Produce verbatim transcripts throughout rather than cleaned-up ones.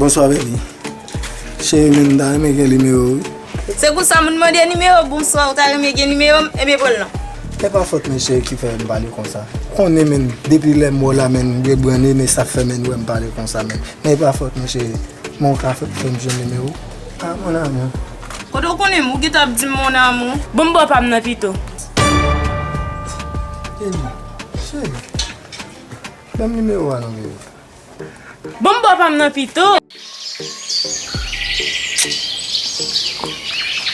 Bonswa, baby. Cheri, men m ta renmen gen nimewo w, wi. Se konsa moun mande nimewo, bonswa, ou ta renmen gen nimewo m, ebyen pran l non. E pa fòt mwen, cheri, ki fè m pale konsa. Konnen, men, depi lè m wè w la, men, m gen branne, men sa fè, men, w wè m pale konsa, men. Men e pa fòt mwen, cheri. Men w ka fè, fè m jwenn nimewo w. Ah, mon amour. Kote w konnen m, ou gentan ap di m mon amour. Ban m bò pa m nan pito. Baby, cheri. Ban m nimewo a non, baby. Ban m bò pa m nan pito.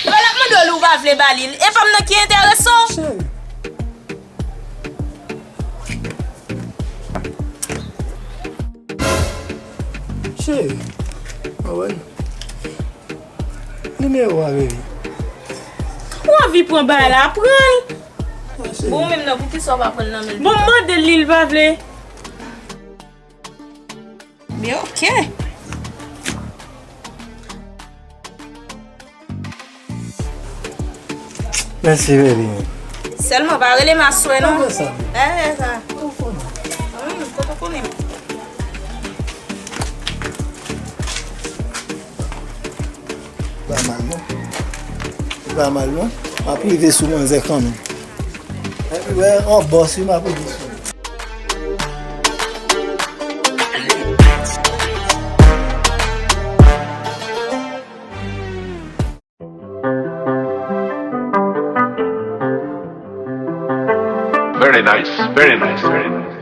Epa l ap mande w li ou pa vle ba li l. E pa m nan ki enterese w. Cheri. Cheri. Mwen wè l. Nimewo a, baby. Ou anvi pran bagay la, pran l. Bon, ou menm nan, poukisa w pa pran l nan men l? Bon, m mande l li, l pa vle. Men oke. Mèsi, baby. Sèlman pa rele m aswè non. Pa fè sa. Pa fè sa. Ou konnen. Hmm, kote w konnen m? Pa mal non. Pa mal non. M ap rive sou manzè kanmenm. Epi wè, an bòs wi, m ap rive sou li. Very nice, very nice, very nice.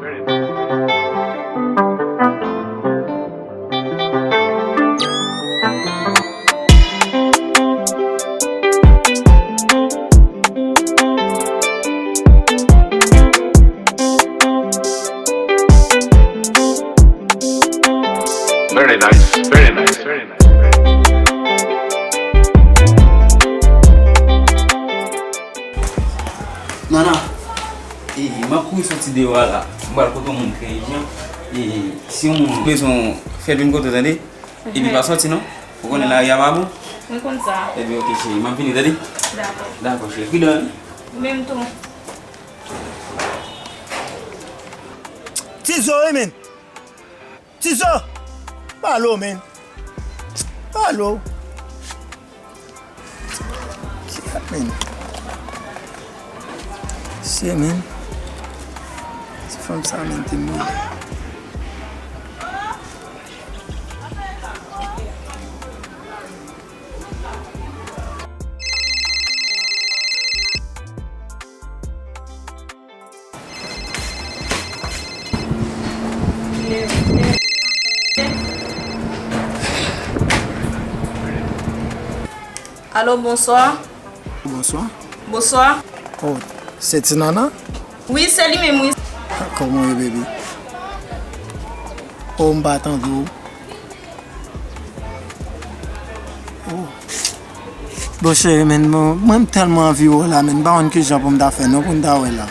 Very nice, very nice, very nice. Nana, e, m ap kouri soti deyò a la. M pral kote yon moun trè ijan. E, si yon moun bezwen w, fè l vin kote w, tande? Epi pa soti non. Ou konnen lari a pa bon? Mwen konn sa. Ebyen, oke, cheri. M ap vini, tande? Dakò. Dakò, cheri. Pridan, wi. Ou menm tou. Tizo, wi, men. Tizo! Palo, men. Palo. Kiyat, men. Se, men. Se fanm sa, men, te mouri. Alo, bonswa. Bonswa. Bonswa. Oh, se Ti Nana? Wi, se li menm, wi. Kòman w ye, baby? Oh, m pa tande w. Oh. Bon, cheri, men, bon, mwen, m tèlman anvi wè w la, men, m pa konn kijan pou m ta fè, non, pou m ta wè la.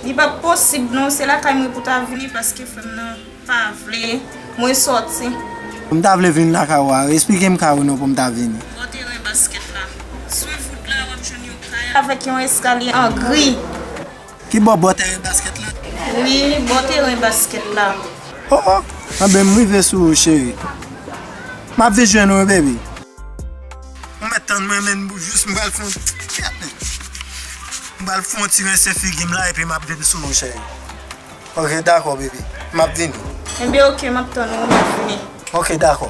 Li p ap posib, non, se lakay mwen pou ta vini, paske frè m nan pa vle mwen sòti. M ta vle vin lakay ou a, esplike m kay ou non pou m ta vini. Bò teren baskèt la. Swiv wout la, w ap jwenn yon kay avèk yon eskalye an gri. Ki bò, bò teren baskèt la? Wi, bò teren baskèt la. Oh, oh. Anben, m rive sou ou, cheri. M ap vin jwenn ou, baby. Ou mèt tann mwen, men jis m pral fè yon ti, m pral fè yon ti rense figi m la, epi m ap vin sou ou, cheri. Ok, dakò, baby. M ap vini. Enben, ok, m ap tann ou, m ap vini. Ok, dakò.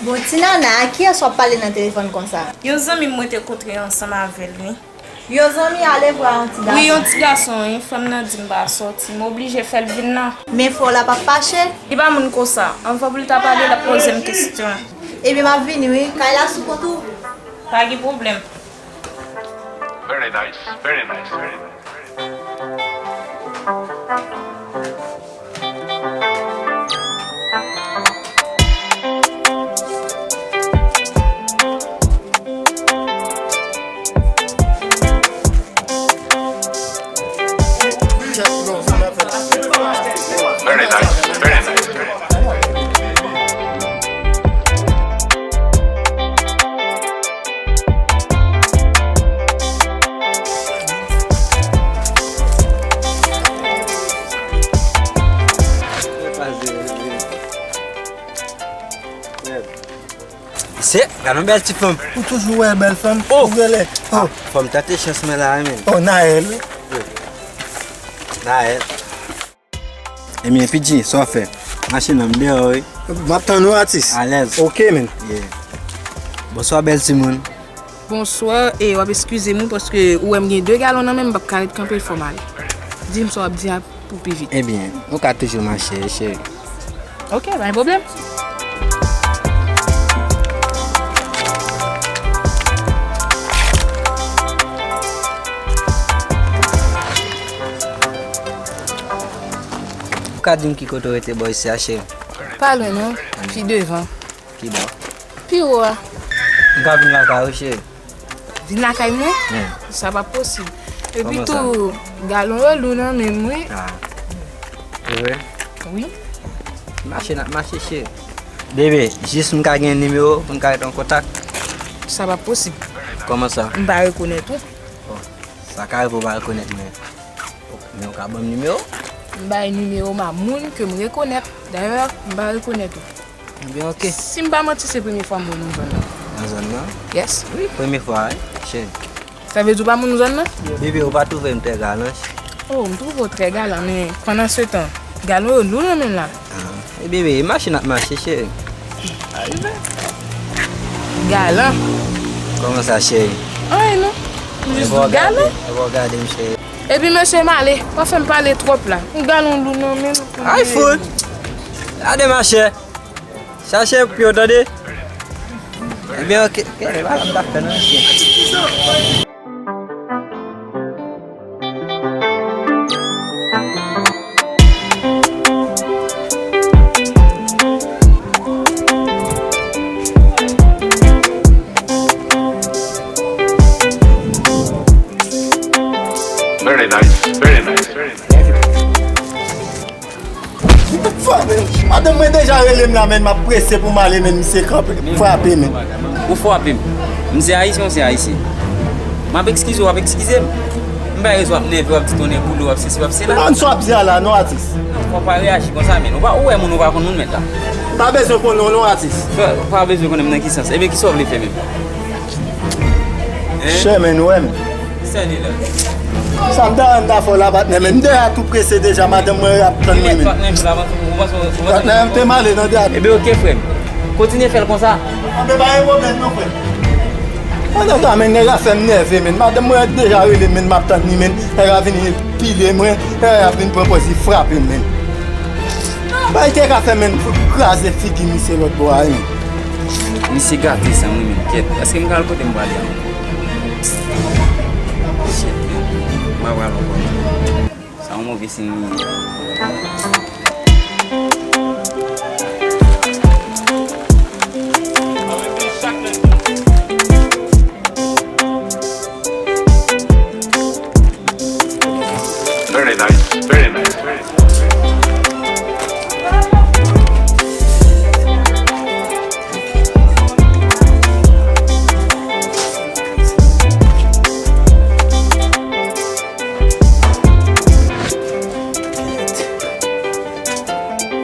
Bon, Ti Nana, a kiyès w ap pale nan telefòn konsa? Yon zanmi m mwen te kontre ansanm avè l, wi. Yon zanmi ale vwa yon ti gason? Wi, yon ti gason, wi. Frè m nan di m pa sòti. M oblije fè l vin nan. Men frè w la p ap fache? Li pa moun konsa. Anvan pou l ta pale, l ap poze m kesyon. Ebyen, m ap vini, wi. Kay la sou kont ou? Pa gen pwoblèm. Very nice, very nice, very nice. Very nice, very nice, very nice. Tè, gade yon bèl ti fanm. Ou toujou wè bèl fanm? Oh! Ou genlè? Oh! Fanm tante chans mwen la, wi, men. Oh, Naël, wi. Naël. Ebyen, P J, sa w ap fè? Mache non, m deyò, wi. M ap tann ou, atis. Alèz. Ok, men. Yeah. Bonswa, bèl timoun. Bonswa, e w ap eskize m, wi, paske ou wè m gen de galon nan men m, m p ap ka ret kanpe, fò m ale. Di m sa w ap di a pou pi vit. Ebyen, ou ka toujou mache, cheri. Ok, pa gen pwoblèm. Ou ka di m ki kote w rete bò isi a, cheri? Pa lwen non, pi devan. Ki bò? Pi wo a. M ka vin lakay ou, cheri? Vin lakay mwen? Wi. Sa pa posib. Epi tou, galon yo lou nan men m, wi. Ah. Ou vre? Wi. Mache n ap mache, cheri. Bebe, jis m ka gen nimewo pou n ka ret an kontak? Sa pa posib. Kòman sa? M pa rekonèt ou. Bon, sa ka rive w pa rekonèt mwen. Men ou ka ban m nimewo? M bay nimewo m a moun ke m rekonèt. Dayè, m pa rekonèt ou. Ebyen, ok. Si m pa manti, se premye fwa m wè w nan zòn nan. Nan zòn nan? Yes. Wi, premye fwa, wi, cheri. Sa vle di w pa moun zòn nan? Bebe, ou pa twouve m trè galan? Oh, m twouve w trè galan, men pandan se tan, galon yo lou nan men m la. Ah, e bebe, e mache n ap mache, cheri. Arive. Galan. Kòman sa, cheri? Anyen non. M jis di w galan. E bò gade m, cheri. Epi mesye m ale, pa fè m pale twòp la. M galon lou nan men m. Ay, fout! Gade machè. Chache pye w, tande. Ebyen, ok. Kèlè pa la m ta fè nan mesye. Very nice, very nice, very nice. Frape m. Madanm mwen deja rele m la, men m ap prese pou m ale, men misye kanpe, frape, men. Ou frape m. M se ayisyen, ou se ayisyen. M ap eskize w, w ap eskize m. M bay rezon w ap nève, w ap di tonnè boule, w ap sesi, w ap sela. Konn sa w ap di a la, non, atis. Non, fò w pa reyaji konsa, men. Ou pa, ou wè moun, ou pa konn moun, mèt la. Pa bezwen konnen w, non, atis. Fò, ou pa bezwen konnen m nan ki sans. Ebyen, kisa w vle fè menm? Hein? Chè, men, ou wè m. Sa m ta, m ta fè w la, patnè, men m deja tou prese deja, madanm mwen ap tann mwen, men. Patnè, m te m ale nan de a. Ebyen, ok, frè m. Kontinye fè l konsa. Anben, pa gen pwoblèm, non, frè m. Pandan tan, men, nèg la fè m nève, men. Madanm mwen deja rele m, men, m ap tann li, men. Nèg la vin pile mwen, nèg la vin pran pòz li frape m, men. Bay te ka fè, men, kraze figi misye lòt bò a, men. Misye gate sa, mwen menm, kèt. Èske m ka al kote m prale a? Shit, man. Mwen pral ankò. Sa yon move siy li ye. Very nice, very nice, very nice.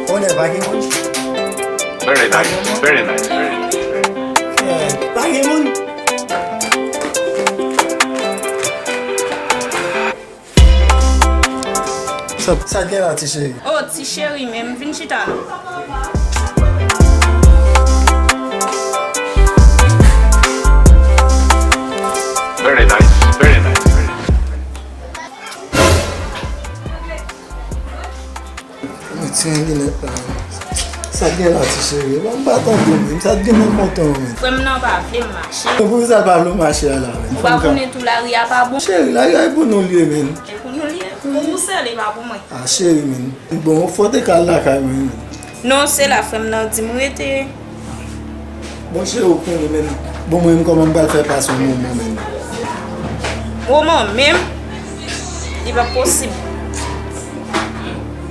Onè, pa gen moun? Very nice, very nice, very nice. Eh, pa gen moun? Sa, sa gen la, ti cheri? Oh, ti cheri, men m vin chita non. Very nice, very nice, very nice. Mwen ti linèt la. Sa gen la, ti cheri? Bon, m pa tande menm. Sa gen nan kontan w menm. Frè m nan pa vle m mache. Poukisa l pa vle w mache a la menm? Ou pa konnen tou lari a pa bon? Cheri, lari a e pou nou l ye menm. E pou nou l ye? Pou ou sèl, e pa pou mwen. Ah, cheri menm. Bon, fò w te ka al lakay mwen menm. Non, se la frè m nan di m rete. Bon, cheri, ou konnen, men, bon, mwen menm, kòman m pral fè pase yon moman, men? Moman menm? Li pa posib.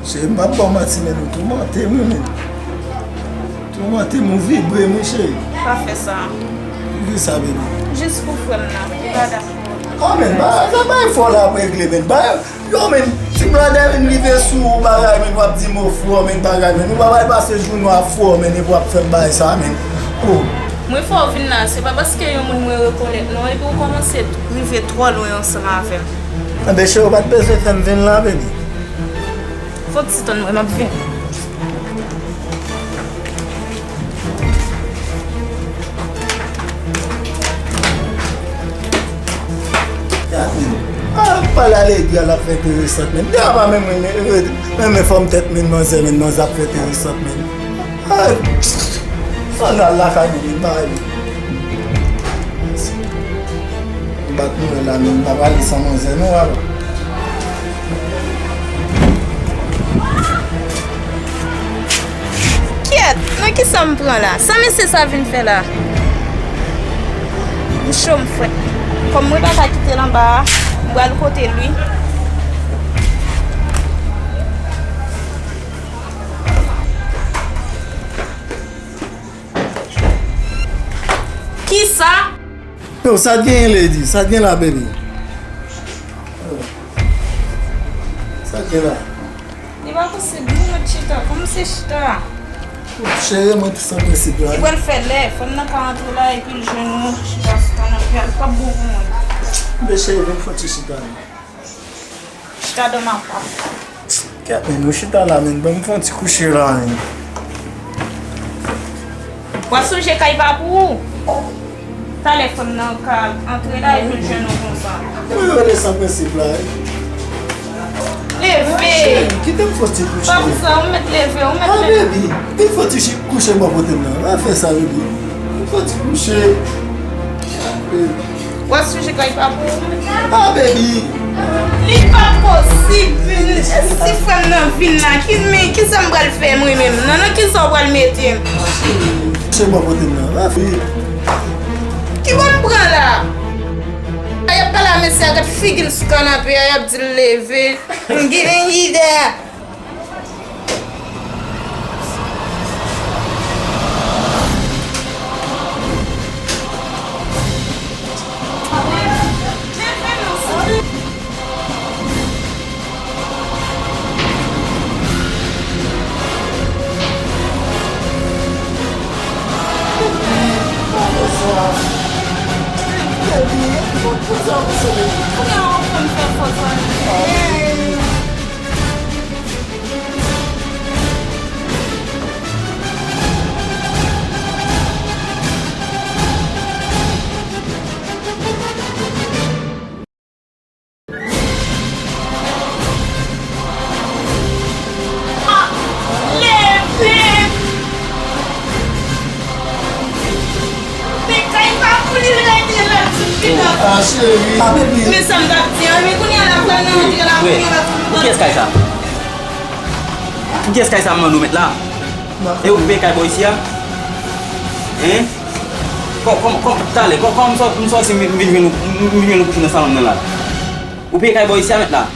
Cheri, m p ap ba w manti, men, ou toumante m, wi, men. Toumante m, ou vibre m, wi, cheri. Pa fè sa. Poukisa, baby? Jis pou frè m nan, li pa dakò. Oh, men, ba, sa bay fò la ap regle, men. Ba, yo, men, ti bladè vin rive sou ou, bagay, men, w ap di m ou fò, men, bagay, men. Ou pa bay pase jounen w ap fò, men, epi w ap fè m bagay sa, men. Oh. Mwen fè w vin la, se pa paske yon moun mwen rekonèt non, epi w kòmanse rive twò lwen ansanm avè m. Enben, cheri, ou pa t bezwen fè m vin la, baby. Fon ti tann mwen, m ap vini. Gad, men. Ah, pale a Lady a, l ap fè enteresant, men. Deja pa menm renmen, renmen fòm tèt, men, manzè, men, manzè ap fè enteresant, men. Ah, sa nan lakay nou, men, pa renmen. M bat nou la, men, m pa prale san manzè, non, papa. Kyèt, nan kisa m pran la? Sa mesye sa vin fè la? M cho, m frèt. Kòm mwen pa ka kite l anba a, m pral kote l wi. Kisa? Yo, sa t genyen, Lady? Sa t gen la, baby? Sa t gen la? Li pa posib, nou mèt chita. Kòman se chita? Cheri, mwen ki san prensip la. Li pral fè lè. Fanm nan ka antre la, epi l jwenn ou chita sou kanapè a. Li p ap bon pou mwen. Men cheri, vin fon ti chita la. Chita dan ma pap. Kèt, men nou chita la, men ban m fè yon ti kouche la, men. W ap sonje kay pa pou ou. Talè fanm nan ka antre la epi l jwenn ou konsa. Mwen rele san prensip la, wi. Leve. Cheri, kite m fè yon ti kouche. Pa konsa, ou mèt leve, ou mèt leve. Ah, baby, vin fè yon ti chi-, kouche bò kote m nan. Pa fè sa, baby. Vin fè yon ti kouche. Baby. W ap sonje kay pa pou ou. Ah, baby. Li pa posib. Si frè m nan vin la, ki, men, kisa m pral fè mwen menm? Nan, nan kisa w pral mete m? Se bò kote m nan. Ah, fi. Ki bò m pran la? A, y ap pale a mesye a, gad figi l sou kanape a, y ap di l leve. M gen ide. Leve! Men kay pa pou li rete la tout vidan. Ah, cheri. Men sa m t ap di an, men kounye a l ap pral nan antre la, kounye a l ap pran. Pou kiyès kay sa? Pou kiyès kay sa m mande w met la? E ou ki peye kay bò isi a? Hein? Kò-, kòm, kòm, talè, kò-, kòman m sò-, m sòti, m, m vin jwenn ou, m, m vin jwenn ou kouche nan salon m nan la? Ou peye kay bò isi a met la?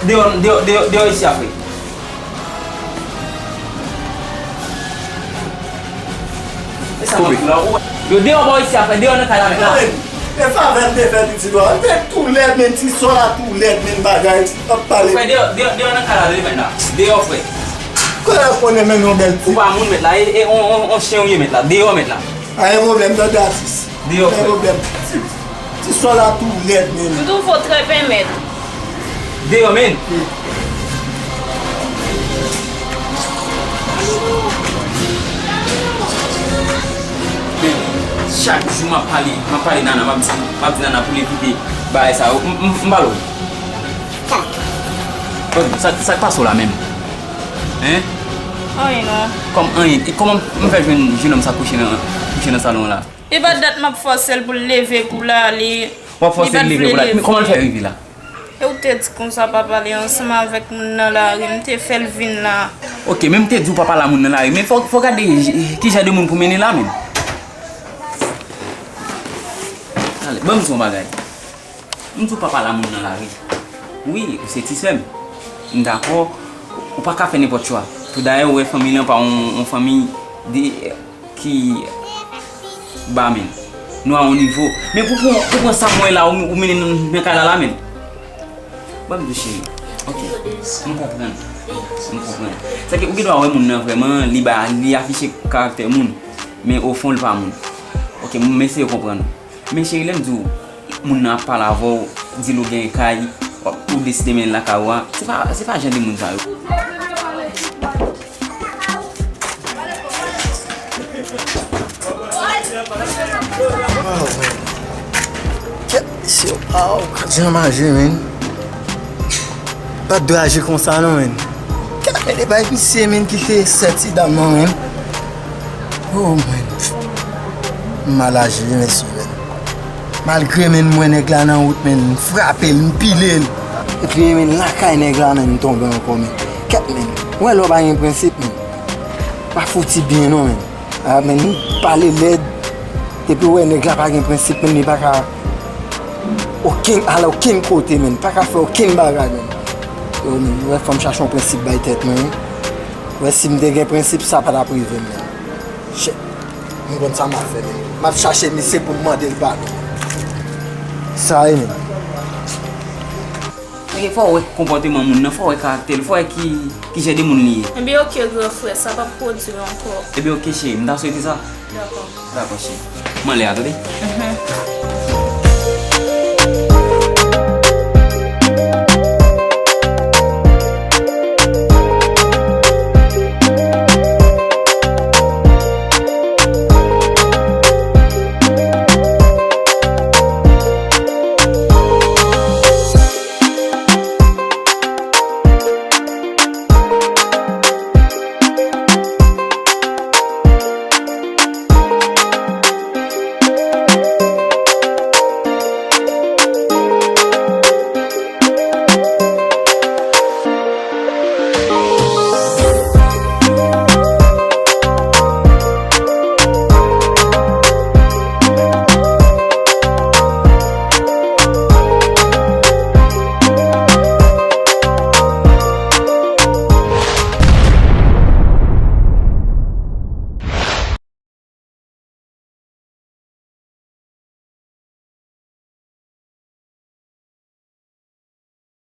Deyò, deyò, deyò, deyò isi a, frè. E sa m ap di la, ou wè. Yo, deyò bò isi a, frè, deyò nan kay la met la. E favè m te fè pitit ou a, li te tou lèd, men ti sò la tou lèd, men bagay, ap pale. Frè, deyò, deyò, deyò nan kay la, li met la. Deyò, frè. Kòman w konnen men yon bèl ti? Ou pa moun met la, e, e, on, on, on chen ou ye met la, deyò met la. Pa gen pwoblèm, tande atis. Deyò, frè. Pa gen pwoblèm. Ti, ti sò la tou lèd, men. M twouve w trè pèmèt. Deyò, men. Men, chak jou m ap pale, m ap pale Nana, m ap di, m ap di Nana pou l evite bagay sa yo. M, m, m pale w. Bon, sa, sa k pase w la menm? Hein? Anyen non. Kòm anyen, e kòman m fè jwenn jenòm sa kouche nan, kouche nan salon la? E pa dat m ap fòse l pou l leve pou l ale. W ap fòse l leve pou l ale. Men kòman l fè rive la? E ou te di konsa pa pale ansanm avèk moun nan lari, m te fè l vin la. Ok, men m te di w pa pale a moun nan lari, men fò, fò gade ki jan de moun pou mennen la menm. Ale, ban m di w yon bagay. M di w pa pale a moun nan lari. Wi, ou se ti sè m. M dakò, ou pa ka fè nenpòt chwa. Tou dayè, ou wè fanmi lan pa yon, yon fanmi de, ki ba menm. Nou a yon nivo. Men pou, pou, pou pran sa mwen la, ou, ou mennen nan, nan kay la, la menm. Ban m di w cheri. Ok. M konprann. M konprann. Sèke ou gen dwa wè moun nan vrèman, li ba, li afiche karaktè moun. Men ofon, li pa moun. Ok, m eseye konprann ou. Men cheri, lè m di w, moun nan ap pale avè w, di l ou gen kay, w ap, ou deside mennen l lakay ou a, se pa, se pa jan de moun sa yo. Oh, man. Kèt, mesye, oh, gad jan m aji, man. Pa t dwe aji konsa, non, man. Kèt, men e bay misye, man, ki te sèti dam nan, man. Oh, man. M mal aji, wi, mesye, man. Malgre, man, m wè nèg la nan wout, man, m frape l, m pile l. Epi, man, lakay nèg la, man, m tonbe ankò, man. Kèt, man. Ou wè lè w pa gen prensip, man. Pa fouti byen, non, man. Ah, men nou pale lèd. Depi w wè nèg la pa gen prensip, men li pa ka okenn, al okenn kote, men pa ka fè okenn bagay, men. Yo, men, wè, fò m chache yon prensip bay tèt mwen, wi. Wè, si m te gen prensip, sa pa t ap rive m, men. Shit. M konn sa m ap fè, men. M ap chache misye pou m mande l padon. Sa ye, men. Ok, fò w wè konpòteman moun nan, fò w wè karaktè l, fò w wè ki, ki jan de moun li ye. Ebyen, ok, gran frè, sa p ap pwodui ankò. Ebyen, ok, cheri, m ta swete sa. Dakò. Dakò, cheri. M anlè a, tande? Mhm.